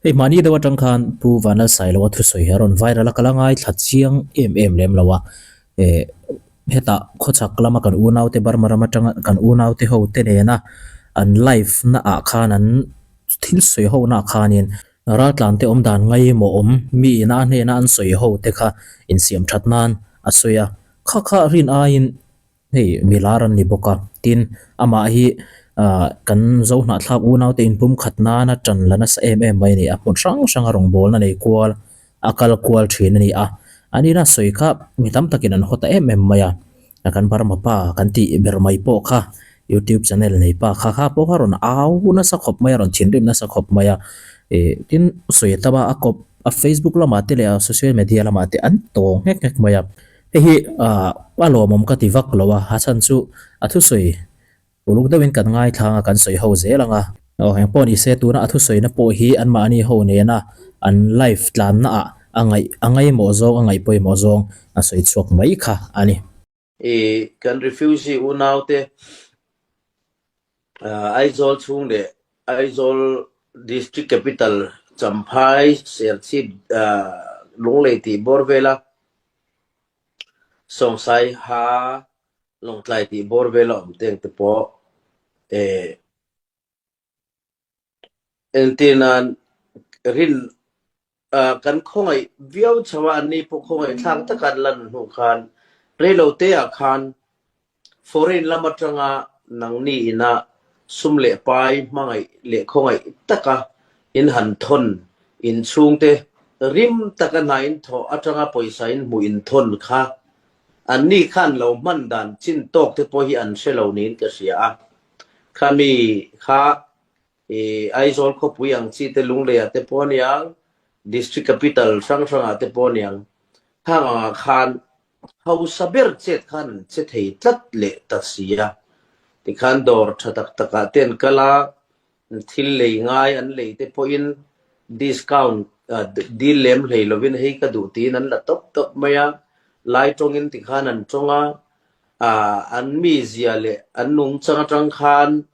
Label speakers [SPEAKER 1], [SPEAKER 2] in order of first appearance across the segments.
[SPEAKER 1] Hei hmani deuh atang khan Pu Vanlalsailoa thusawi hi a rawn viral a, ka la ngaithla chiang em em lem lo a. Eh hetah khawchhak lama kan unaute Burma ram atanga kan unaute ho te nena an live na ah khan an thil sawi ho na ah khanin raltlan te awm dan ngaimawh awm mi ina a hnena an sawi ho te kha insiam that nan a sawi a, kha kha rin aiin Hei mi lar an ni bawk a, tin amah hi ah kan zo hnahthlak unaute inpumkhat nana tan la nasa em em mai a ni a, hmun hrang hranga rawngbawlna nei kual a kal kual thin a ni a, a nina sawi kha mi tam takin an haw ta em em mai a, kan Burma pa kan tih ber mai pawh kha youtube channel nei pa kha kha pawh kha rawn au nasa khawp mai a, rawn thinrim nasa khawp mai a, ih tin sawi a tam a, a kawp a facebook lamah te leh a social media lamah te an tawng nghek nghek mai a. Hei hi a lawmawm ka ti vak lo a, a chhan chu a thusawi uluk deuhin kan ngaithlang a, kan sawi ho zel ang a. Aw eng pawh ni se tuna a thusawina pawh hi anmahni ho nena an live tlanna ah a ngaih a ngaimawh zawng a ngaih pawimawh zawng a sawi chhuak mai kha a ni.
[SPEAKER 2] I kan refugee unaute Aizawl chhung leh Aizawl District Capital Champhai Serchhip Lunglei tih bawr vela Sawngsai Ha Lawngtlai tih bawr vela awm teng te pawh Entirnan rin kan khawngaih viau chho a, anni pawh khawngaih thlak taka an lan hnu khan reilo te ah khan foreign lam atanga nangni ina sum leh pai hmangaih leh khawngaih taka in han thawn in chhungte rim taka hna in thawh atanga pawisa in hmuh in thawn kha anni khan lo hman dan chin tawk te pawh hi an hre lo niin ka hria a. Khami kha i Aizawl khawpui ang chi te Lunglei ah te pawh a niang, District Capital hrang hrang ah te pawh a niang. Khang ang ah khan hausa ber chet khan an che thei tlat leh ta si a. Tikhan dawr tha tak tak ah te an kal a, thil lei ngai an lei te pawhin discount dil lem hlei lovin hei ka duh tiin an la tawp tawp mai a. Lai tawngin tikhan an tawng a, an mizia leh an nungchang atang khan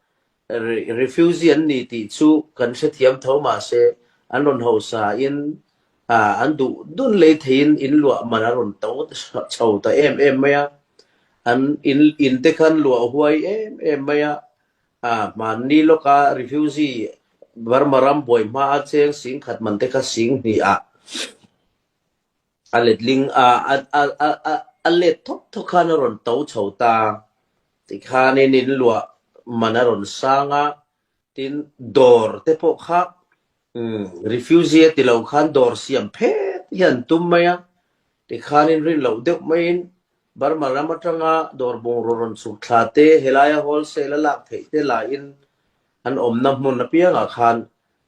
[SPEAKER 2] refugee an ni tih chu kan hrethiam tho mahse an rawn hausa in an duh dun lei theiin in luah man a rawn to chho ta em em mai a, an in in te khan luah huai em em mai a, hmanni lawka refugee Burma ram buai hma a cheng singkhat man te kha sing hnih ah A letling a, a, a, a, a, a let thawk thawk khan a rawn to chho ta. Tikhanin in luah man a rawn sang a, tin dawr te pawh kha umm refugee a ti lo khan dawr siam phet hi an tum mai a. Tikhanin rin loh deuh maiin Burma ram atanga dawr bungraw rawn chhuk thla te, helaia wholesale a lak theih te lahin an awmna hmun apiangah khan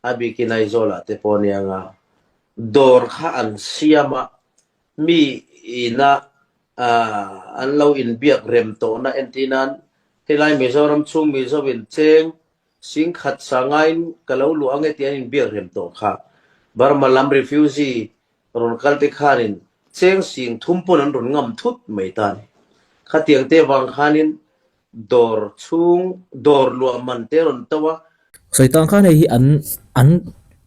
[SPEAKER 2] A bikin Aizawlah te pawh ania nga dawr kha an siam a, mi ina an lo inbiak rem tawhna entir nan helai Mizoram chhung Mizo in cheng singkhat sangaiin ka lo luah ange tih an inbiak rem tawh kha. Burma lam refugee rawn kal te khanin cheng sing thum pawn an rawn ngam thut mai ta a ni. Khatiang te vang khanin Dawr chhung dawr luah man te rawn to a.
[SPEAKER 1] Sawi tan khan hei hi an an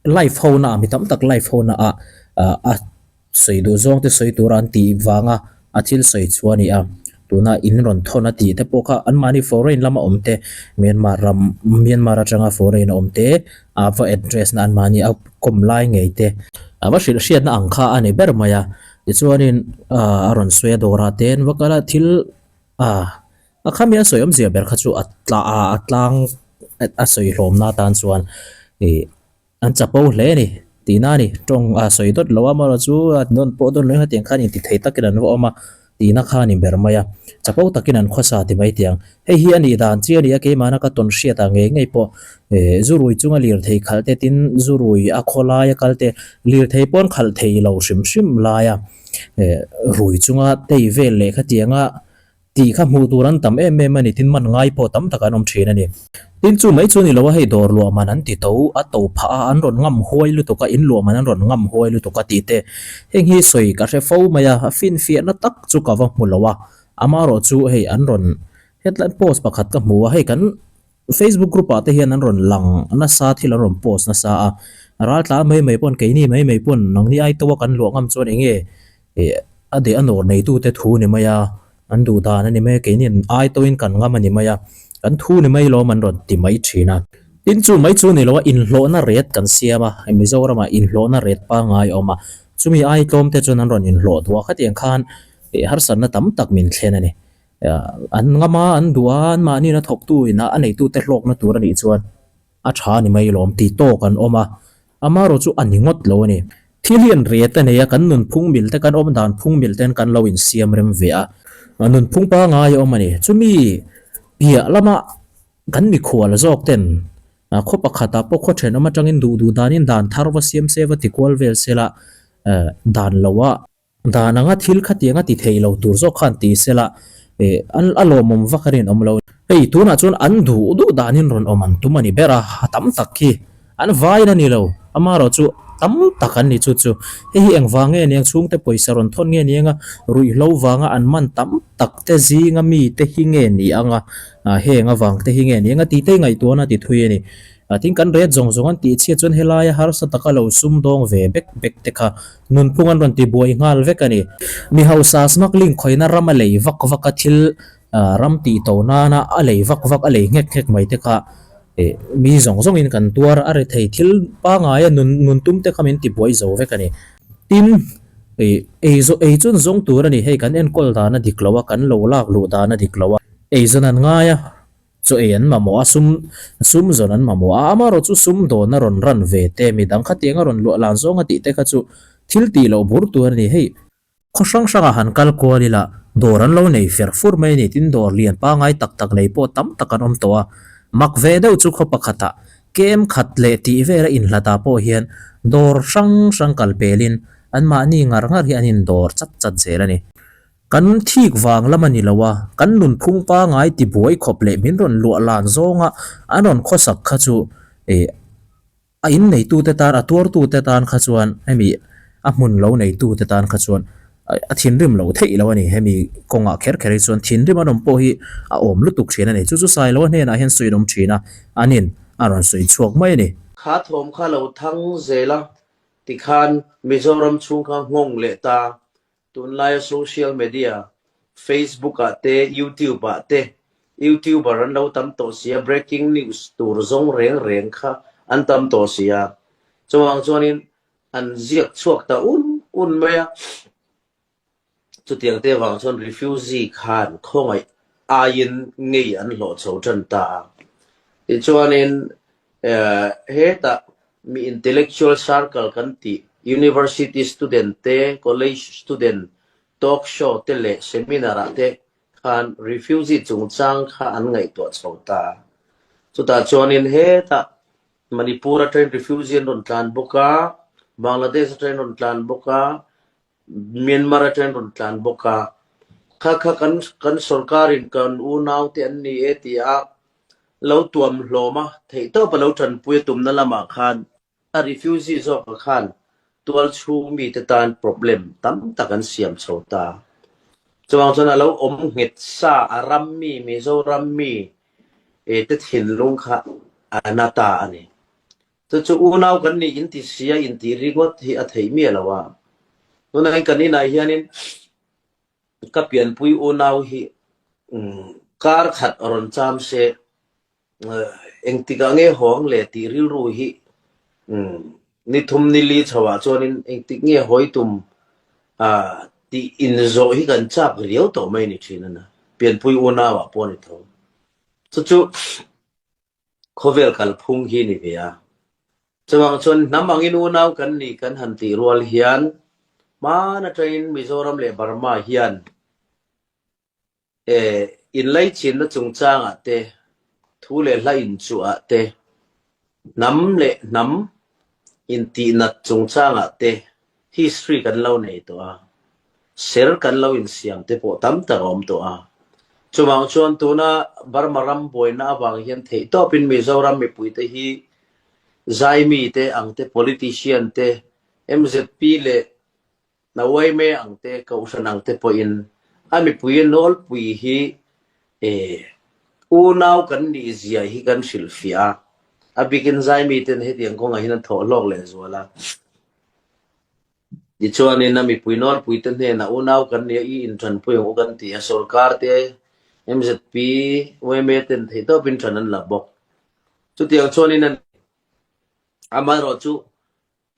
[SPEAKER 1] live ho na ah mi tam tak live ho na ah a sawi duh zawng te sawi tura an tih vanga a thil sawi chu a ni a. Tuna in rawn thawn a tih te pawh kha anmahni foreign lama awm te Myanmar ram Myanmar atanga foreign a awm te a va address na anmahni a kawm lai ngei te a va hrilh hriatna ang kha a ni ber mai a. Tichuanin a rawn sawi a dawrah te an va kal a thil A, a khami a sawi awmzia ber kha chu a tla a, a tlang a sawi hlawmna atan chuan ih an chapo hle a ni tihna a ni. Tawng a sawi dawt lo a, amaherawh chu a dawn pawh dawn lo hetiang khan inti thei takin an va awm a tihna kha a ni ber mai a. Chapo takin an khawsa ti mai tiang. Hei hi a nih dan chi a ni a, keimahna ka tawn hriat ah ngei ngei pawh ih zu rui chunga lirthei khalh te tin zu rui a khaw laia kal te lirthei pawn khalh thei lo hrim hrim laia. Eh rui chunga tei vel leh khatianga tih kha hmuh tur an tam em em a ni tin man ngai pawh tam tak an awm thin a ni. Tin chu mai chu ni lo a hei dawr luah man an ti to a to phah a an rawn ngam huai lutuk a in luah man an rawn ngam huai lutuk a tih te heng hi sawi ka hre fo mai a a finfiahna tak chu ka va hmu lo a amaherawhchu hei an rawn headline post pakhat ka hmu a hei kan. Facebook group ah te hian an rawn lang nasa thil an rawn post nasa a, ral tlan mai mai pawn keini mai mai pawn nangni ai to a kan luah ngam chuan eng nge ih a deh a nawr neitu te thu ni mai a, an duh dan a ni mai a keini an ai to in kan ngam a ni mai a, kan thu ni mai lawm an rawn ti mai thin a. Tin chu mai chu ni lo a inhlawhna ret kan siam a, Mizoram ah inhlawhna ret pangngai a awm a, chumi ai tlawm te chuan an rawn inhlawh duh a, khatiang khan ih harsatna tam tak min thlen a ni. An ngam a, an duh a, anmahni in a thawktu in a neitute hlawkna tur a nih chuan a tha a ni mai lawm tih tawk an awm a, amaherawh chu a ni ngawt lo a ni. Thil hi an ret a nei a, kan nunphung mil te, kan awm dan phung mil ten kan lo insiam rem ve a, nunphung pangngai a awm a ni. Chumi piah lama kan mikhual zawk ten khaw pakhatah pawh khaw thenawm atangin duh duh danin dan thar va siam se va ti kual vel sela dan loah Dan anga thil khatiang a ti thei lo tur zawk khan ti sela eh an a lawmawm vak a rinawm lo. Hei tunah chuan an duh duh danin rawn awm an tum a ni ber a, a tam tak khi an vain a ni lo, amaherawh chu tam tak an ni chu chu. Hei hi engvang nge niang chhungte pawisa rawn thawn nge niang a, ruihhlo vanga an man tam tak te zinga mite hi nge ni ang a, heng avang te hi nge niang a tih te ngaihtuahna ti thui a ni. Tin kan ret zawng zawng an tih chhiat chuan helaia harsa taka lo sum dawng ve bek bek te kha nunphung an rawn ti buai nghal vek a ni. Mi hausa smuggling khawina ram a lei vak vak a thil ram tih to nana a lei vak vak a lei nghek nghek mai te kha mi zawng zawng in kan tuar a rethei thil pangai a nun nun tum te kha min ti buai zo vek a ni. Tin ei zawh ei chun zawng tur a ni hei kan enkawl dan a dik lo a kan lo lak luh dan a dik lo a eizawn an ngai a. Chaw ei an mamawh a, sum sum zawn an mamawh a, amaherawh chu sum dawn a rawn ran ve te, midang khatiang a rawn luah lan zawng a tih te kha chu thil tih loh bur tur a ni. Hei, khaw hrang hrangah han kal kual ila, dawr an lo nei fer fur mai a ni, tin dawr lian pangai tak tak nei pawh tam tak an awm tawh a, mak ve deuh chu khaw pakhatah kem khat leh tih vela inhlatah pawh hian dawr hrang hrang kal pelin anmahni ngar ngar hi an indawr chat chat zel a ni. Kan thik vang lam a ni lo a, kan nunphung pangai tibuai khawp leh min rawn luah lan zawnga an rawn khawsak kha chu eh a in neitute tan, a tuartute tan kha chuan hemi a hmun lo neitute tan kha chuan a thinrim loh theih lo a ni. Hemi kawngah kher kher hi chuan thinrim an awm pawh hi a awm lutuk thin a ni. Chu chu Sailoa hnenah hian sawi an awm thin a, anin a rawn sawi chhuak mai a ni.
[SPEAKER 2] Kha thawm kha lo thang zel a, tikhan Mizoram chhung kha nghawng leh ta Tunlaia social media, Facebook ah te, YouTube ah te, YouTuber an lo tam tawh sia, breaking news tur zawng reng reng kha an tam tawh sia. Chuvang chuanin an ziak chhuak ta un un mai a. Chutiang te avang chuan refugee khan khawngaih aiin ngei an hlawh chho tan ta a. Tichuanin Hetah mi intellectual circle kan tih, university student te, college student, talk show te leh seminar ah te khan refugee chungchang kha an ngaihtuah chho ta. Chutah chuanin hetah Manipur atangin refugee an rawn tlan bawk a, Bangladesh atangin rawn tlan bawk a, Myanmar atangin rawn tlan bawk a. Kha kha kan kan sorkarin kan unaute an ni e ti a, lo tuam hlawm a, theihtawp a lo tanpui a tumna lamah khan a refugee zawka khan tual chhung mite tan problem tam tak an siam chho ta. Chuvang chuan a lo awm nghet sa a ram mi, Mizoram mi te thinlung kha a na ta a ni. Chu chu unau kan nih inti sia intih ringawt hi a theih miah lo a. Tunah hian kan inah hianin Ka pianpui unau hi kar khat rawn cham se engtikah nge hawng le tih rilru hi ni thum ni li chhoah chuanin engtik nge hawi tum tih inzawh hi kan chak riau tawh mai ni thin a na. Pianpui unauah pawh a ni tho. Chu chu Khawvel kalphung hi ni ve a. Chuvang chuan hnam angin unau kan nih kan han tih rual hian hman atangin Mizoram leh Burma hian inlaichinna chungchangah te, thu leh hla inchuhah te, hnam leh hnam intihnat chungchangah te History kan lo nei tawh a, ser kan lo insiam te pawh tam tak a awm tawh a. Chuvang chuan tuna Burma ram buaina avang hian theihtawpin Mizoram mipuite hi Zaimi te ang te, politician te, mzp leh Nawaime ang te, Kohhran ang te pawhin a mipui nawlpui hi. Unau kan nih zia hi kan hrilhfiah a, a bikin zaimiten hetiang kawngah hian an thawh hlawk lehzual a. Tichuanin a mipui nawlpuite hnenah unau kan nia i inṭanpui ang u kan ti a, sorkar te, mzp, yma ten theihtawpin ṭan an la bawk. Chutiang chuanin a ni. Amaherawhchu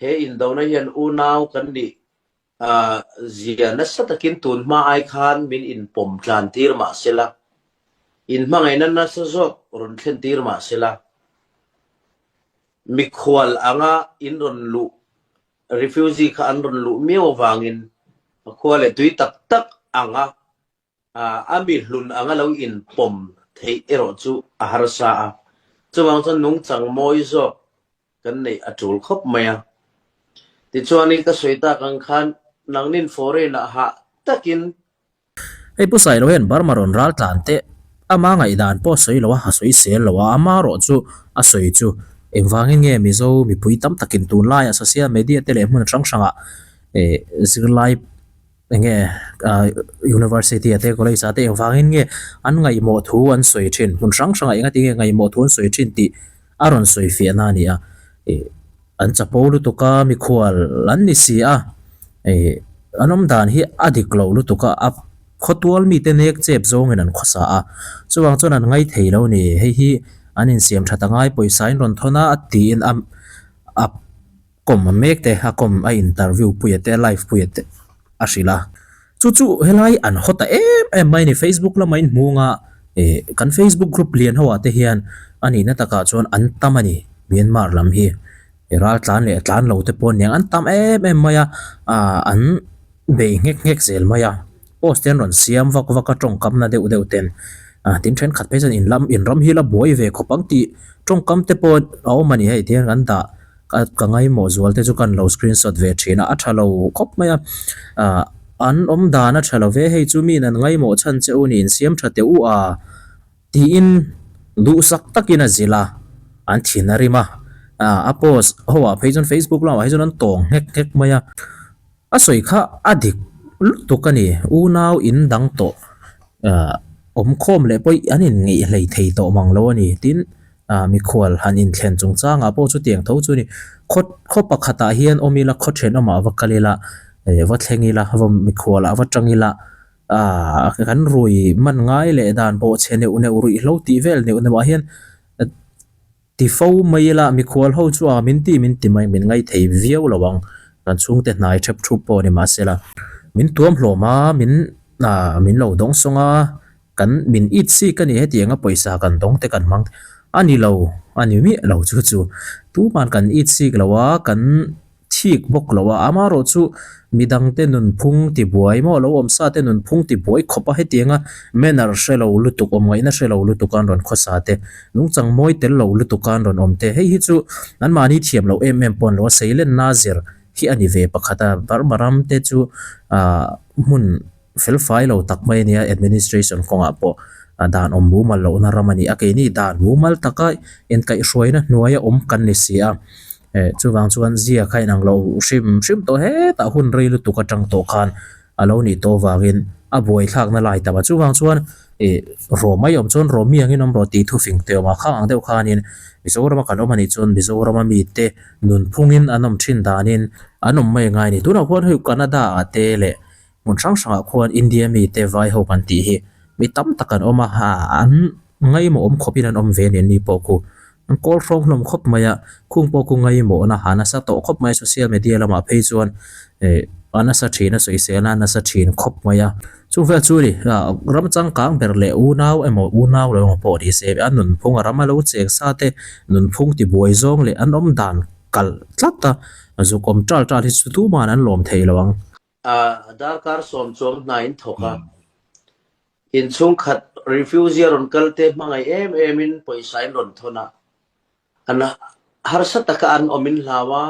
[SPEAKER 2] he indona hian unau kan nih zia nasa takin tun hma ai khan min inpawm tlan tir mah sela, inhmangaihna nasa zawk rawn thlen tir mah sela, mikhual anga in rawn luh refugee kha an rawn luh miau avangin a khua leh tui tak tak anga a mi hlun anga lo inpawm theih erawh chu a harsa a. Chuvang chuan nungchang mawi zawk kan neih a tul khawp mai a. Tichuanin ka sawi tak ang khan nangnin foreign-ah hah takin
[SPEAKER 1] Hei Pu Sailo hian Burma rawn ral tlan teh ama ngaihdan pawh a sawi lo a, a sawi sel lo a, ama erawh chu a sawi chu engvangin nge Mizo mipui tam takin tunlaiah social media te leh hmun hrang hrangah eh zirlai eng nge ah university ah te college ah te engvangin nge an ngaihmawh thu an sawi thin hmun hrang hrangah engati nge ngaihmawh thu an sawi thin tih a rawn sawi fiahna a ni a eh An chapo lutuk a, mikhual an ni si a, ih an awm dan hi a dik loh lutuk a, a khawtual mite nek chep zawngin an khawsa a, chuvang chuan an ngai thei lo ni, hei hi an insiam that a ngai pawisa in rawn thawn a, a tiin a a kawm mek te, a kawm a interview puia te, a live puia te a hrilh a, chu chu helai an haw ta em em mai a ni, Facebook lama in hmung a, ih kan Facebook group lian ho ah te hian a nihna takah chuan an tam a ni, Myanmar lam hi ral tlan leh tlan lo te pawh aniang an tam em em mai a, ah an bei nghek nghek zel mai a, post te an rawn siam vak vak a tawngkam na deuh deuh ten, ah tin thenkhat phei chuan in lam in ram hi la buai ve khawp ang tih tawngkam te pawh a awm a ni hei tihian kan dah. Ka ka ngaimawh zual te chu kan lo screenshot ve thin a, a tha lo khawp mai a, ah an awm dan a tha lo ve hei chu miin an ngaimawh chhan che u niin siam tha teh u a tiin duhsak takin a zilh a, an thin a rim a, ah a post ho ah phei chuan facebook lamah hi chuan an tawng nghek nghek mai a. A sawi kha a dik lutuk a ni, unau in dang tawh ah awm khawm leh pawh an in ngeih hlei thei tawh mang lo a ni tin ah mikhual han inthlen chungchangah pawh chutiang tho chu a ni. Khaw khaw pakhatah hian awm ila khaw thenawmah va kal ila eh va thleng ila va mikhualah va tang ila ah kan rui man ngai leh dan bawhchhe neuh neuh ruihhlo tih vel neuh neuhah hian Ti fo mai ila, mikhual ho chu a min ti min ti mai, min ngai thei viau lo ang. Kan chhungte hnai thep thup pawh ni mahsela, min tuam hlawm a, min ah min lo dawng sawng a, kan min it sik a ni hetiang a pawisa kan dawng te kan hmang a ni lo, a ni miah lo chu chu. Tuman kan it sik lo a, kan Thik bawk lo a, amaherawh chu midangte nunphung tibuai maw lo awm sa te nunphung tibuai khawp a hetianga manner hre lo lutuk awm ngaihna hre lo lutuk a an rawn khawsa te, nungchang mawi tel lo lutuk a an rawn awm te, hei hi chu anmahni thiam loh em em pawh an lo a, seilenna zir hi a ni ve pakhat a, Burma ram te chu ah hmun Felfai lo tak mai a nia, administration kawngah pawh dan awm mumal lohna ram a ni a, keini dan mumal taka inkaihhruaina hnuaia awm kan ni si a, eh chuvang chuan zia kha inang lo hrim hrim tawh hetah hun rei lutuk atang tawh khan a lo nih tawh avangin a buaithlakna lai tam a, chuvang chuan ih rawh mai awm chuan rawh mi angin awm rawh tih thufing te awm a, khang ang deuh khanin Mizorama kan awm a nih chuan Mizorama mite nunphungin an awm thin danin an awm mai ngai a ni, tunah khuan hei Canada ah te leh Hmun hrang hrangah khuan India mite vai ho kan tih hi mi tam tak an awm a, an ngaimawh awm khawpin an awm ve a ni an ni pawh khu. An kawl hrawng hlawm khawp mai a, khung pawh khu ngaimawhna a nasa tawh khawp mai a, social media lamah phei chuan eh a nasa thin a sawiselna a nasa thin khawp mai a. Chung vel chu ni ram changkang ber leh unau emaw unau lo emaw pawh ni se a nunphung a ram a lo cheng sa te nunphung tibuai zawng leh an awm dan kalh tlat a, zuk awm tal tal hi chu tuman an lawm thei lo ang.
[SPEAKER 2] A darkar sawm chuang hna in thawk a, inchhungkhat refugee a rawn kal te hmangaih em em in pawisa in rawn thawn a, an harsa taka an awm in hlau a,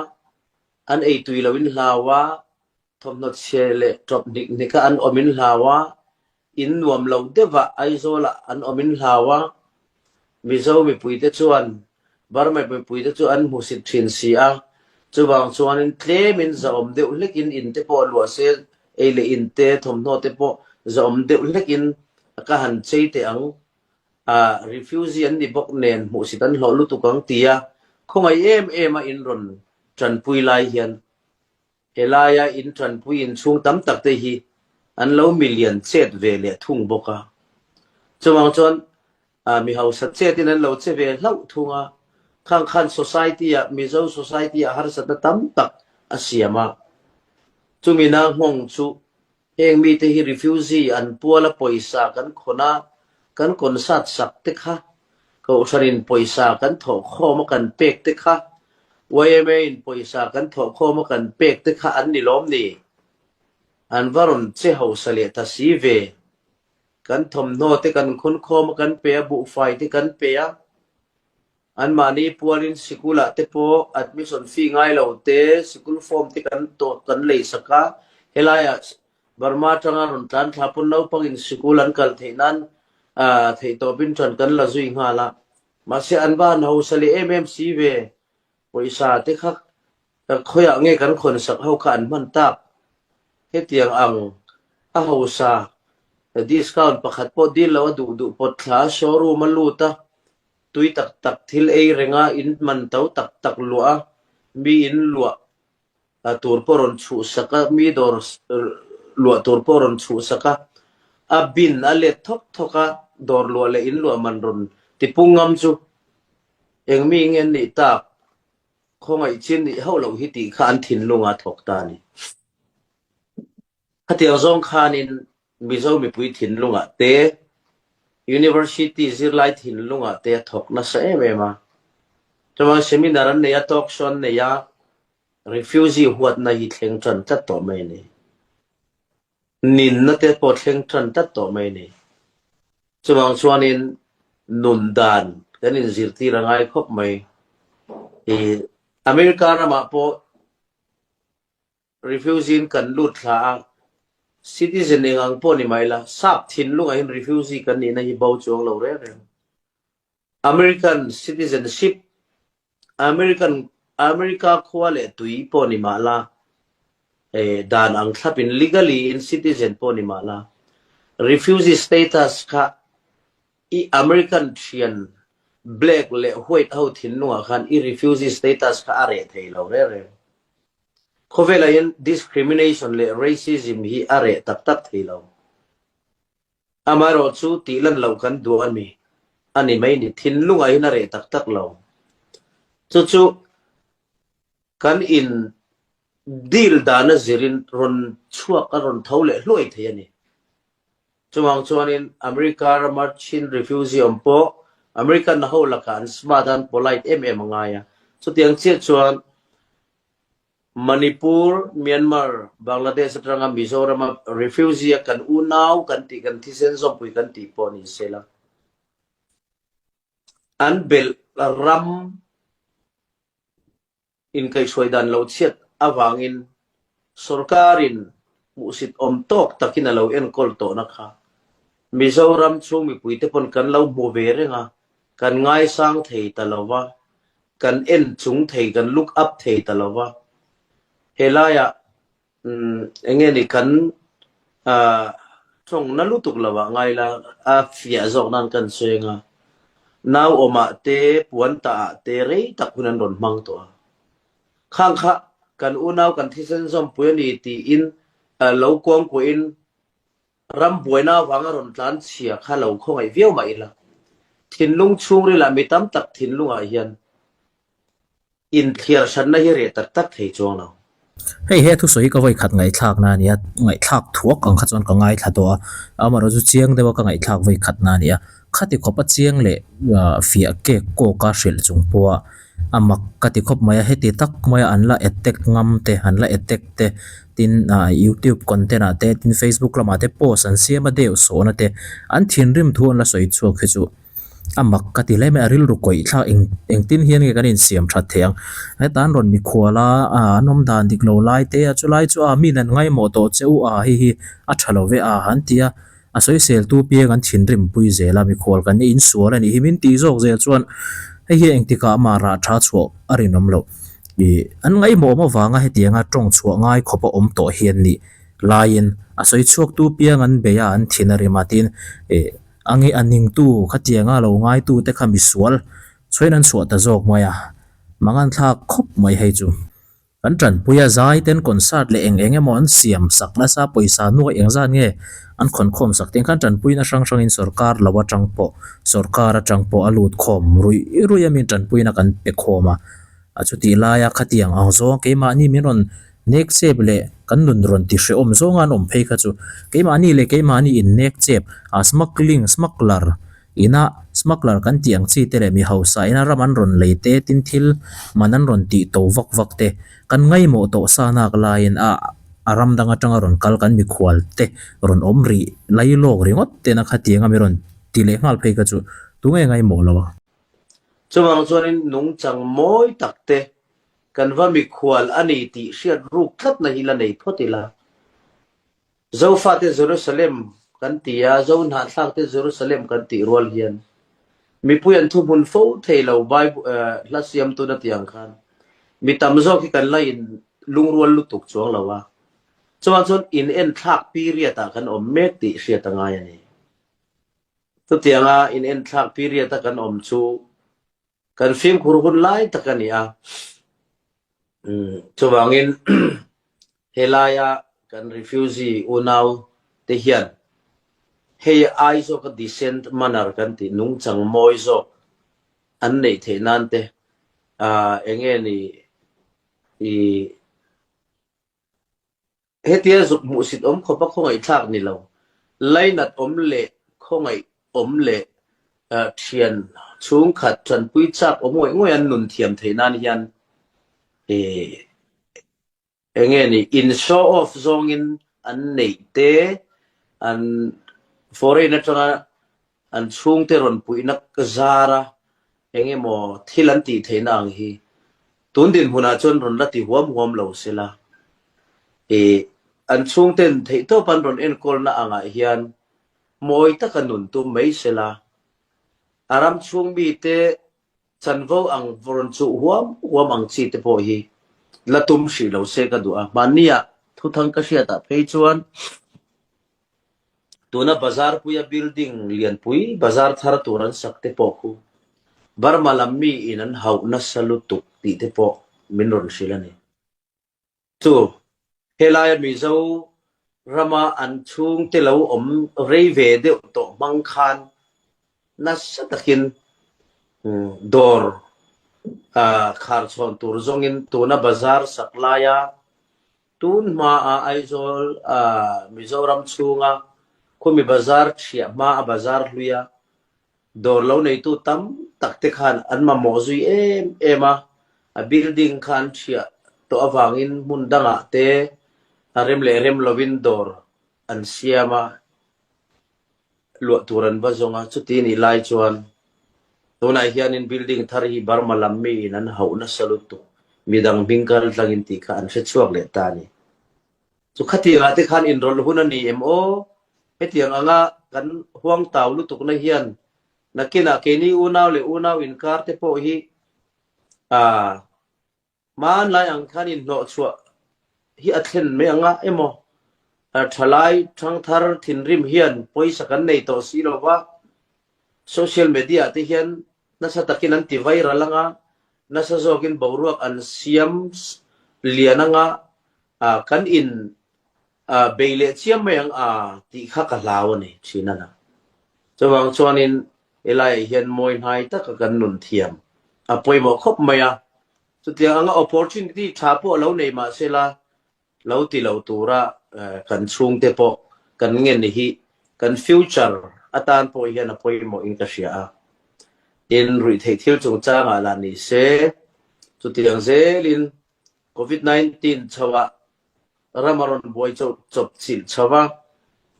[SPEAKER 2] an ei tui lo in hlau a, thawmhnaw chhe leh tawp hnik hnik a an awm in hlau a, In nuam lo deuhah Aizawlah an awm in hlau a, Mizo mipuite chuan Burma mipuite chu an hmusit thin si a, chuvang chuanin tlemin zahawm deuh hlekin in te pawh luah se, ei leh in te, thawmhnaw te pawh zahawm deuh hlekin ka han chei teh ang. Refugee an ni bawk nen hmuhsit an hlawh lutuk ang tia khawngaih em em a in rawn tanpui lai hian helaia in tanpui inchhung tam tak te hi an lo milian chet ve leh thung bawk a. Chuvang chuan mi hausa chetin an lo che ve hlauh thung a, khang khan society ah Mizo society ah harsatna tam tak a siam a. Chumi na nghawng chu Heng mite hi refugee an puala pawisa kan khawn a, kan concert sak te kha, Kohhranin pawisa kan thawhkhawm a kan pek te kha, yma in pawisa kan thawhkhawm a kan pek te kha an ni lawm ni? An va rawn che hausa leh ta si ve. Kan thawmhnaw te kan khawnkhawm a kan pe a, buhfai te kan pe a. Anmahni pualin sikulah te pawh admission fee ngai lo te, sikul form te kan tawh kan lei sak a, helaiah Burma atanga rawn tlan thla pawn naupangin sikul an kal theih nan theihtawpin ṭan kan la zui nghal a. Mahse an va han hausa leh em em si ve, pawisa te kha khawiah nge kan khawn sak ho kha an hman tak? Hetiang ang a hausa discount pakhat pawh dil lo a duh duh pawt thla a showroom a lut a, Tui tak tak thil ei renga in man to tak tak luah a, mi in luah tur pawh rawn chhuhsak a, mi dawr luah tur pawh rawn chhuhsak a, a bin a let thawk thawk a, dawr luah leh in luah man rawn tipung ngam chu eng mi nge an nih tak, khawngaih chin nih hauh loh hi tih kha an thinlunga thawk ta a ni. Khatiang zawng khanin Mizo mipui thinlungah te, University zirlai thinlungah te a thawk nasa em em a. Chuan seminar an nei a, talk show an nei a, refugee huatna hi thleng tan tlat tawh mai a ni. Ninna te pawh thleng tan tlat tawh mai a ni. Chuvang chuanin nun dan kan inzirtir a ngai khawp mai. America ramah pawh Refugee in kan lut thla a, citizen eng ang pawh ni mai la, sap thinlungah hian refugee kan nihna hi bo chuang lo reng reng. American citizenship, American America khua leh tui pawh ni mah la, eh dan ang thlapin legally in citizen pawh ni mah la, refugee status kha i American thian black leh white ho thinlungah khan i refugee status kha a reh thei lo reng reng. Khawvelah hian discrimination leh racism hi a reh tak tak thei lo. Amaherawh chu tih lan loh kan duh a ni, a ni mai ni. Thinlungah hian a reh tak tak lo. Chu chu kan in deal dana zirin rawn chhuak a rawn tho leh hluai thei a ni. Chuvang chuanin America rama Chin refugee awm pawh American ho lakah an smart a, an polite em em a ngai a. Chutiang chiah chuan Manipur, Myanmar, Bangladesh atanga Mizorama refugee a kan unau kan tih, kan thisen zawmpui kan tih pawh ni sela. An belh ram Inkaihhruai dan lo chhiat avangin sorkarin hmuhsit awm tawk takin a lo enkawl tawhna kha Mizoram chhung mipuite pawn kan lo hmu ve reng a, kan ngaisang thei ta lo va, kan en chung thei, kan look up thei ta lo va. Helaiah Eng nge ni kan tawng na lutuk lo ah ngai la a fiah zawk nan kan sawi anga nau awm ah te puan tah ah te rei tak hun an rawn hmang tawh a khang kha kan unau kan thisen zawmpui a ni tiin lo kuangkuah in ram buaina avanga rawn tlan chhia kha lo khawngaih viau mah ila thinlung chhungril ah mi tam tak thinlung ah hian Inthiar hranna hi reh tak tak thei chuang lo.
[SPEAKER 1] Hei he thusawi hi ka vawi khat ngaihthlak na a nia, ngaihthlak thuak ang kha chuan ka ngaithla tawh a, amaherawh chu chiang deuha ka ngaihthlak vawi khat na a nia. Khati khawpa chiang leh fiah kek kawka hrilh chung pawha a mak ka ti khawp mai a, heti tak maia an la attack ngam te, an la attack te, tin youtube content ah te, tin facebook lamah te post an siam a deuh sawhna te, an thinrim thu an la sawi chhuak hi chu. A mak ka ti hle mai a, rilru kawih thlak eng engtin hian nge kan insiam that thei ang. Heta an rawn mikhual a, an awm dan dik lo lai te a, chulai chu a min an ngaimawh tawh che u a, hei hi a tha lo ve a han ti a, a sawisel tu piang an thinrim pui zel a, mikhual kan insual a nih hi min tih zawk zel chuan hei hi engtikah mah rah tha chhuah a rinawm loh. Ih an ngaimawh awm avanga hetianga tawng chhuah ngai khawp a awm tawh hi an nih laiin a sawi chhuak tu piang an bei a, an thin a rim a tin ih. A nge a ningtu khatianga lo ngaitu te kha misual chhuain an chhuah ta zawk mai a, mangan thlak khawp mai hei chu. Kan tanpui a zai ten concert leh eng eng emaw an siam sak nasa pawisa nuai eng zat nge an khawn khawm sak tiang khan tanpuina hrang hrangin sorkar lo atang pawh sorkar atang pawh a lut khawm ruih ruih a min tanpuina kan pe khawm a, a chutih laia khatiang ang zawng keimahni min rawn nek chep leh kan nun rawn ti hrehawm zawnga an awm phei kha chu keimahni leh keimahni in nek chep a smuggling smuggler Ina smuggler kan tih ang chi te leh mi hausa ina ram an rawn lei te tin thil man an rawn tih to vak vak te kan ngaimawh tawh sa nak laiin a a ram dang atanga rawn kal kan mikhual te rawn awm rih lai lawk ringawt tena khatianga mi rawn ti leh nghal phei kha chu tunge ngaimawh lo a.
[SPEAKER 2] Chuvang chuanin nungchang mawi tak te kan va mikhual a ni tih hriat ruk tlatna hi la nei phawt ila. Zofate Jerusalem kan ti a, Zo hnahthlakte Jerusalem kan tih rual hian mipui an thuhmun fo thei lo Bible hla siamtun a tih ang khan mi tam zawk hi kan la in lungrual lutuk chuang lo a, chuvang chuan in enthlak period ah kan awm mek tih hriat a ngai a ni. Chutianga in enthlak period a kan awm chu Kan fimkhur hun lai tak a ni a, chuvangin helaia kan refugee unau te hian hei ai zawka decent manner kan tih nungchang mawi zawk an neih theih nan te eng nge ni i Hetia zuk hmuhsit awm khawpa khawngaihthlak ni lo, lainat awm leh khawngaih awm leh thian chhungkhat tanpui chak awm ngawih ngawih an nun thiam theih nan hian eng nge ni in show off zawngin an neih te, an foreign atanga an chhungte rawn puihna zara eng emaw thil an tih theihna ang hi tun dinhmunah chuan rawn la ti huam huam lo sela. Ih, an chhungten theihtawp an rawn enkawlna angah hian mawi taka nun tum mai sela. A ram chhung mite chanvo ang rawn chuh huam huam ang chi te pawh hi la tum hrih lo se ka duh a. Hmanniah thuthang ka hriatah phei chuan Tuna bazar puia building lianpui bazar thar tur an sak te pawh khu Burma lam mi in an hauh nasa lutuk tih te pawh min rawn hrilh a ni. Chu, helaia Mizo rama an chhungte lo awm rei ve deuh tawh hmang khan nasa takin dawr khar chhawn tur zawngin tuna bazar sak laia Tun hmaa Aizawl Mizoram chhunga khumi bazar thiah hmaa bazar hluia dawr lo neitu tam tak te khan an mamawh zui em em a, a building kha an thiah tawh avangin hmun dangah te a rem leh rem lovin dawr an siam a. Luah tur an va zawng a, chuti nih lai chuan tunah hianin building thar hi Burma lam miin an hauh nasa lutuk, midang hming kal tlangin tih kha an hre chhuak leh ta a ni. Chu khatiangah te khan inrawlh hun a ni em aw? Hetiang anga kan huangtau lutukna hian nakinah keini unau leh unau inkar te pawh hi aa Hmanlai ang khan inhnawhchhuah hi a thlen mai anga emaw? Thalai thangthar thinrim hian pawisa kan nei tawh si lo va, social media te hian nasa takin an ti viral anga, nasa zawkin boruak an siam lian anga, kan in bei leh chiam mai ang a tih kha ka hlau a ni thin a na. Chuvang chuanin helaiah hian mawi hnai taka kan nun thiam a pawimawh khawp mai a, chutiang anga opportunity tha pawh lo nei mah sela lo ti lo tura kan chhungte pawh kan ngen hi kan future atan pawh hian a pawimawh in ka hria a. Tin, ruihtheih thil chungchangah lah ni se, chutiang zelin Covid 19 chhoah ram a rawn buai chawp chilh chho a,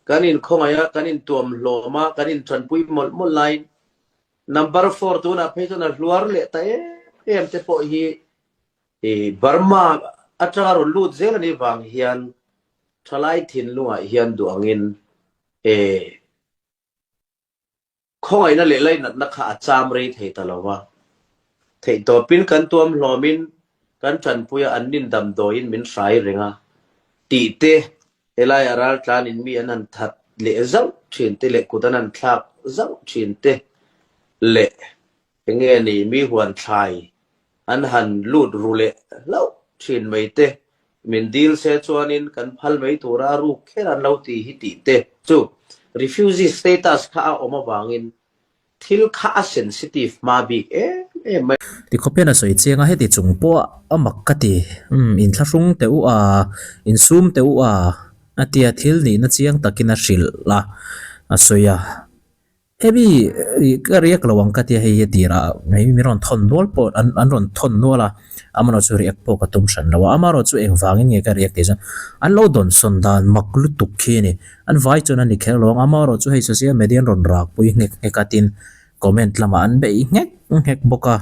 [SPEAKER 2] kan inkhawngaih a, kan intuam hlawm a, kan intanpui mawlh mawlh laiin number four tunah phei chuan a hluar leh ta em em te pawh hi Burma atanga rawn lut zel a nih vang hian thalai thinlungah hian duh angin Khawngaihna leh lainatna kha a cham rei thei ta lo va. Theihtawpin kan tuam hlawmin kan tanpui a, an nin damdawiin min hrai reng a tih te, helaiah raltlanin mi an han that leh zauh thin te leh kut an han thlak zauh thin te leh enge ni mi huan thlai an han lut ru leh hlauh thin mai te, min dil se chuanin kan phal mai tura a ruk kher an lo ti hi tih te chu refugee status kha a awm avangin thil kha a sensitive hma bik em em mai.
[SPEAKER 1] Ti khawp hian a sawi chiang a, heti chung pawh a mak ka ti. Umm, inthlahrung teh u a, insum teh u a, a tia thil nihna chiang takin a hrilh a, a sawi a. Hemi ka riak lo ang ka tia hei hi a tirah hei min rawn thawn nual pawh an an rawn thawn nual a, amaherawh chu riak pawh ka tum hran lo a, amaherawh chu engvangin nge ka riak tih chuan an lo dawnsawn dan mak lutuk khi a ni, an vai chuan a ni kher lo ang, amaherawh chu hei social media an rawn rakpui nghek nghek a tin comment lamah an beih nghek nghek bawk a.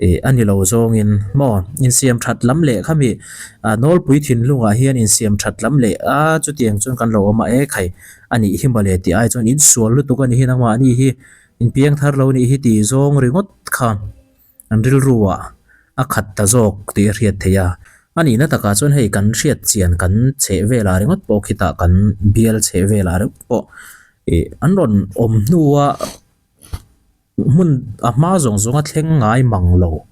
[SPEAKER 1] Ih a ni lo zawngin maw insiam that lam leh khami ah nawlpui thinlungah hian insiam that lam leh a chutiang chuan kan lo awm a e khai a nih hi mawle tih ai chuan insual lutuk a ni hi nangmah ni hi inpiang thar lo nih hi tih zawng ringawt kha an rilru ah a khat ta zawk tih a hriat theih a. A nihna takah chuan hei kan hriat chian kan chheh velah ringawt pawh khitah kan bial chheh velah ringawt pawh ih an rawn awm hnua. Hmun a hma zawng zawng a thleng ngai mang lo,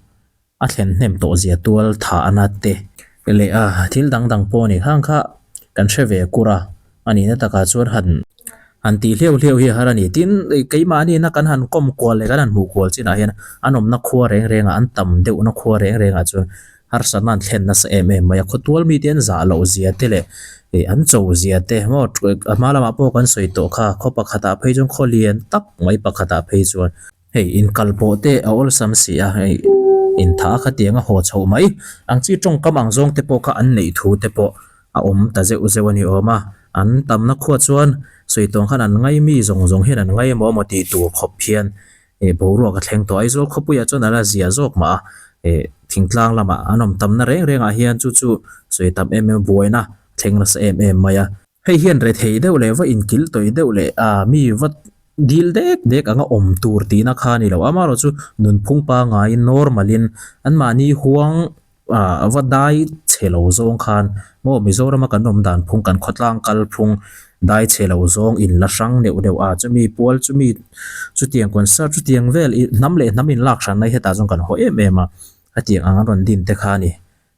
[SPEAKER 1] a thlen hnem tawh zia tual tha a na te leh a thil dang dang pawh a ni. Khang kha kan hre ve kur a, a nihna takah chuan han han tih hliau hliau hi a har a ni. Tin, keimahni na kan han kawm kual leh kan han hmuh kual chinah hian an awmna khua reng rengah an tam deuhna khua reng rengah chuan harsatna an thlen nasa em em mai a. Khawtual mite an zah loh zia te leh ih an cho zia te maw a hma lamah pawh kan sawi tawh kha khaw pakhatah phei chuan khaw lian tak mai pakhatah phei chuan hei inkal pawh te a awlsam si a hei intha a khatiang a haw chhoh mai ang chi tawngkam ang zawng te pawh kha an neih thu te pawh a awm ta zeuh zeuh a ni awm a an tamna khua chuan sawi tawng khan an ngai mi zawng zawng hian an ngai emaw emaw tih tur khawp hian eh boruak a thleng tawh. Aizawl khawpuiah chuan a la zia zawk mah a, eh thingtlang lamah an awm tamna reng rengah hian chu chu sawi tam em em buaina thleng nasa em em mai a. Hei hian rethei deuh leh va inkilh tawih deuh leh ah mi va dil dek dek anga awm tur tihna kha a ni lo. Amaherawhchu chu nunphung pangaiin normal in anmahni huang Ah va dai chhe lo zawng khan maw Mizorama kan awm dan phung kan khawtlang kal phung dai chhe lo zawng in la hrang neuh neuh a chumi pual chumi chutiang concert chutiang vel ih hnam leh hnam in lak hran mai hetah chuan kan haw em em a hetiang ang an rawn din te kha a ni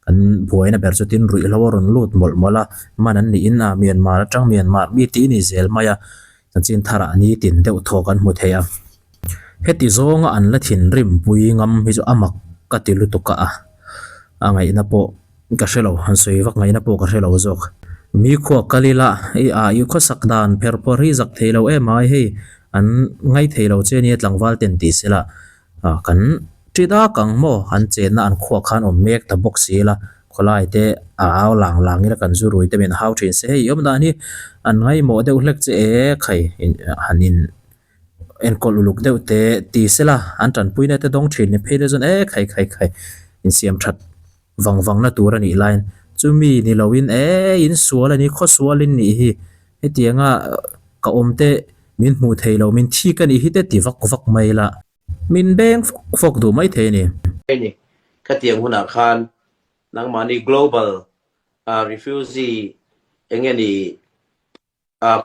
[SPEAKER 1] kan buaina ber chu tin ruihhlo a rawn lut mawlh mawlh a man an niin a Myanmar atang Myanmar mi tih a ni zel mai a chanchin tharah nitin deuh thaw kan hmu thei a. Heti zawnga an la thinrim pui ngam hi chu a mak ka ti lutuk a, a ngaihna pawh ka hre lo, han sawi vak ngaihna pawh ka hre lo zawk. Mi khuak kal ila i ah i khawsak dan pher pawh hi zak thei lo em ai hei an ngai thei lo che ania tlangval ten tih sela ah kan ṭi dak ang maw an chenna an khuak khan awm mek ta bawk si ila khawlai te a au lang lang ila kan zu rui te min hau ṭhin se hei i awm dan hi an ngaimawh deuh hlek che e khai han in Enkawl uluk deuh te ti sela an tanpuina te dawng thin ni phei le chuan e khai khai khai insiam that vang vang na tur a nih laiin chumi ni loin e insual a ni khawsual in nih hi hetianga ka awm te min hmuh thei lo min thik a nih hi te ti vak vak mai la min beng fawk fawk duh mai thei a ni.
[SPEAKER 2] Hei khatiang hunah khan nangmahni global refugee enge ni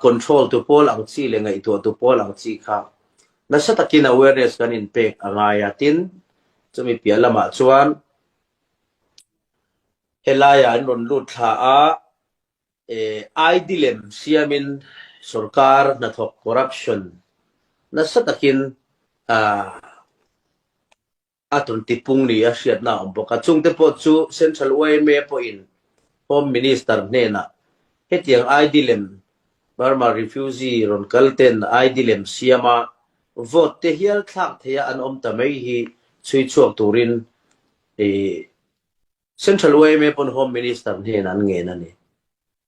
[SPEAKER 2] control tu pawl ang chi leh ngaihtuah tu pawl ang chi kha nasa takin awareness kan inpek a ngai a. Tin, chumi piah lamah chuan helaiah an rawn lut thla a, ID lem siamin sorkar hnathawk corruption nasa takin a tawn tipung ni a hriatna a awm bawk a. Chungte pawh chu Central yma pawhin Home Minister hnenah hetiang ID lem Burma refugee rawn kal ten ID lem siama vote te hial thlak theia an awm ta mai hi chhui chhuak turin Central yma pawn Home Minister hnenah an ngen a ni.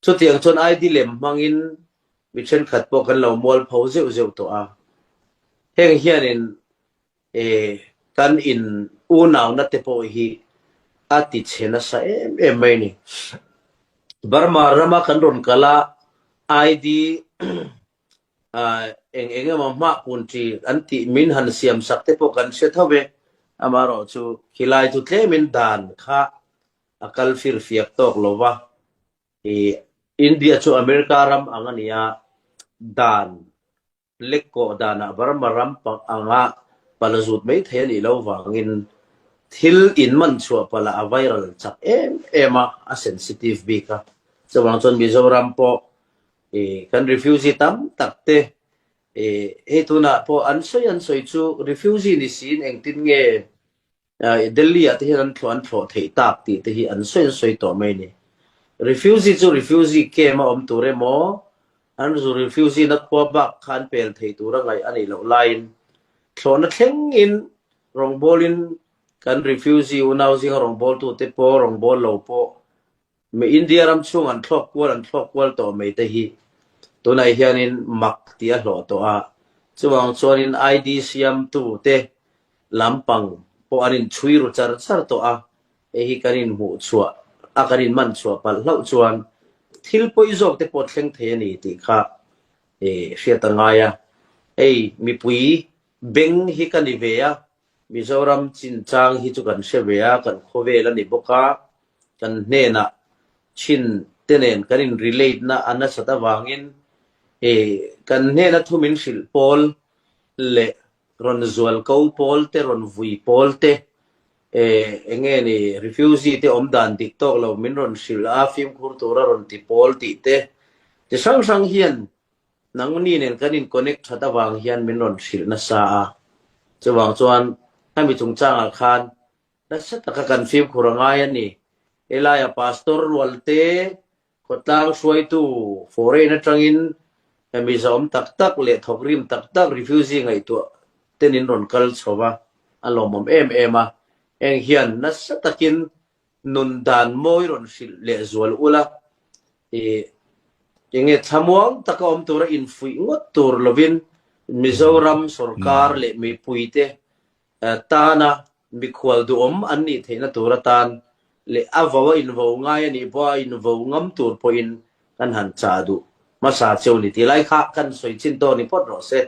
[SPEAKER 2] Chutiang chuan ID lem hmangin mi thenkhat pawh kan lo mualpho zeuh zeuh tawh a. Heng hianin E, kan in unauna te pawh hi a ti chhe nasa em em mai ni. Burma rama kan rawn kal a, ID eng eng emaw hmah kun chi an tih min han siam sak te pawh kan hre tho ve. Amaherawhchu khilai chu tlemin dan kha a kal firfiak tawk lo va. I India chu America ram ang a ni a. dan Lekkawh danah Burma ram anga pal zut mai thei a nih loh vangin thil inman chhuah palh ah a viral chak em em a, a sensitive bik a. Chuvang chuan Mizoram pawh kan refugee tam tak te hei tunah pawh an sawi an sawi chu refugee ni siin engtin nge Delhi ah te hian an thlawh an thlawh theih tak tih te hi an sawi an sawi tawh mai a ni. Refugee chu refugee camp a awm tur emaw, an zu refugee na khua bak kha an pel thei tur a ngaih a nih loh laiin thlawhna thlengin rawngbawlin kan refugee unau zinga rawngbawltute pawh rawngbâwl lo pawh Mi India ram chhung an thlawk kual an thlawk kual tawh mai te hi tunah hianin mak tih a hlawh tawh a, chuvang chuanin ID siamtu te lampang pawh an inchhui ru char char tawh a, hei hi kan inhmuh chhuah a kan inman chhuah palh hlauh chuan thil pawi zawk te pawh thleng thei a ni tih kha hriat a ngai a, hei mipui beng hi ka ni ve a, Mizoram chinchang hi chu kan hre ve a, kan khawvel a ni bawk a, kan hnenah chin te nen kan in relate na a nasat avangin kan hnena thu min hrilh pawl leh rawn zual ko pawl te, rawn vui pawl te, eng nge ni refugee te awm dan dik tawk lo min rawn hrilh a, fimkhur tura rawn ti pawl tih te chi hrang hrang hian Nangni nen kan in connect that avang hian min rawn hrilh nasa a, chuvang chuan khami chungchangah khan nasa taka kan fimkhur a ngai a ni. Helaiah Pastor Rualte, khawtlang hruaitu foreign atangin mi zahawm tak tak leh thawkrim tak tak refugee ngaihtuah ten in rawn kal chho va, a lawmawm em em a. Heng hian nasa takin nun dan mawi rawn hrilh leh zual ula, i enge thlamuang taka awm tura infuih ngawt tur lovin Mizoram sorkar leh mipuite tana mikhual duhawm an nih theihna tur atan leh a vo a invo ngai a nih pawh a invo ngam tur pawhin kan han chah duh hmasa cheu ni tih lai kha kan sawi chin tawk ni phawt rawh se.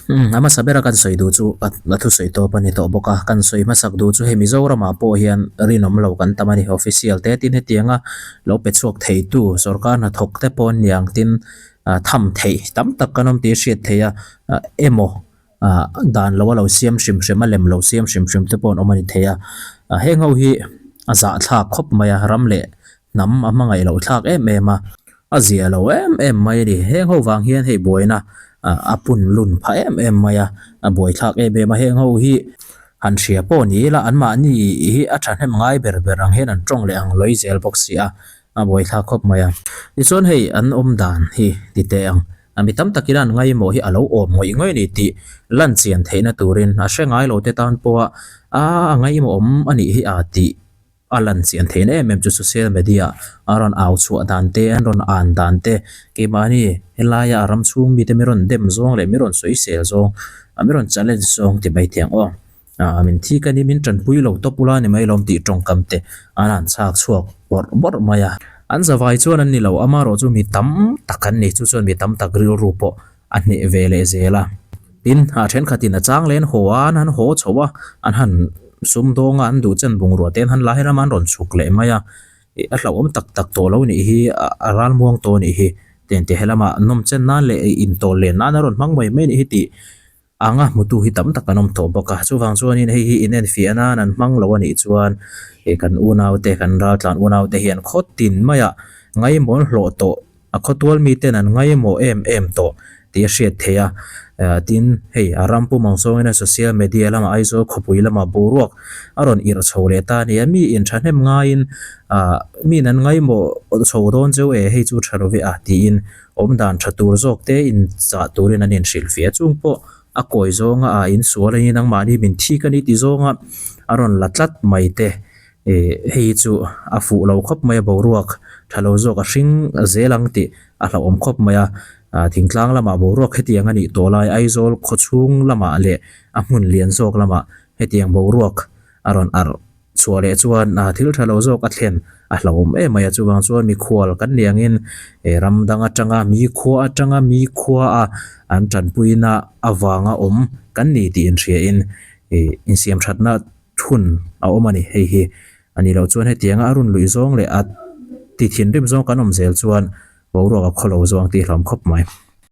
[SPEAKER 1] A hmasa bera kan sawi duh chu a thusawi tawp a ni tawh bawk a, kan sawi hmasak duh chu hei Mizoramah pawh hian rinawm lo kan tam a ni. Official te tin hetianga lo pe chhuak theitu sorkar hnathawk te pawh an ni ang tin tham theih tam tak kan awm tih a hriat theih a emaw dan lo a lo siam hrim hrim a lem lo siam hrim hrim te pawh an awm a ni thei a. Heng ho hi a zahthlak khawp mai a, ram leh hnam a hmangaih loh thlak em em a, a zia lo em em mai a ni. Heng ho vang hian hei buaina a pun lun phah em em mai a, a buai thlak em em a. Heng ho hi han hria pawh ni ila anmahni hi a thahnem ngai ber ber ang hian an tawng leh ang lawi zel bawk si a, a buai thlak khawp mai a. Tichuan hei an awm dan hi ti teh ang, mi tam takin an ngaimawh hi a lo awm ngawih ngawih a ni tih lan chian theihna turin a hre ngai lo te tan pawha a ngaimawh awm a nih hi a tih A lan chian theihna em em chu social media a rawn au chhuah dan te, an rawn an dan te, keimahni helaia a ram chhung mite mi rawn dem zawng leh mi rawn sawisel zawng, mi rawn challenge zawng ti mai thiang aw. Min thi ka ni min tanpui lo tawp ula ni mai lawm tih tawngkam te an han chhak chhuak bawrh bawrh mai a. An zavai chuan an ni lo, amaherawh chu mi tam tak an ni, chu chuan mi tam tak rilru pawh a hneh ve leh zel a. Tin, a thenkhatin a chang leh an haw a, an han haw chho a, an han sumdawng a, an duh chen bungrua te an han la helam a, an rawn chhuk leh mai a. Ih a hlauhawm tak tak tawh lo nih hi, a ralmuang tawh nih hi, tiang tih helamah nawm chen nan leh intawl len nan a rawn hmang mai mai nih hi tih anga hmutu hi tam tak an awm tawh bawk a. Chuvang chuanin hei hi inenfiah nan an hmang lo a nih chuan ih kan unaute, kan raltlan unaute hian khaw tin maiah ngaihmawn hlawh tawh A khawtual miten an ngaimawh em em tawh tih a hriat theih a, tin, hei a ram pum ang zawngin a social media lamah Aizawl khawpui lamah boruak a rawn irh chho leh ta a ni a, mi in thahnem ngaiin miin an ngaimawh chho dawn cheu e hei chu tha lo ve a tiin awmdan tha tur zawk te in chah turin an inhrilhfiah chung pawh a kawi zawnga a insual a ni nangmahni min thik a ni ti zawnga a rawn la tlat mai te. Ih hei hi chu a fuh lo khawp mai a boruak tha lo zawk a hring zel ang tih a hlauhawm khawp mai a, ah thingtlang lamah boruak hetiang a nih tawh lai Aizawl khawchhung lamah leh a hmun lian zawk lamah hetiang boruak a rawn arh chhuah leh chuan ah thil tha lo zawk a thlen a hlauhawm em mai a chuvang chuan mikhual kan nih angin eh ram dang atanga mi khua atanga mi khua a an tanpuina avanga awm kan ni tih inhriain ih insiam thatna. Thun a awm a ni hei hi. A nih loh chuan hetianga a run luih zawng leh a ti thinrim zawng kan awm zel chuan boruak a khawlo zawng tih hlawm khawp mai.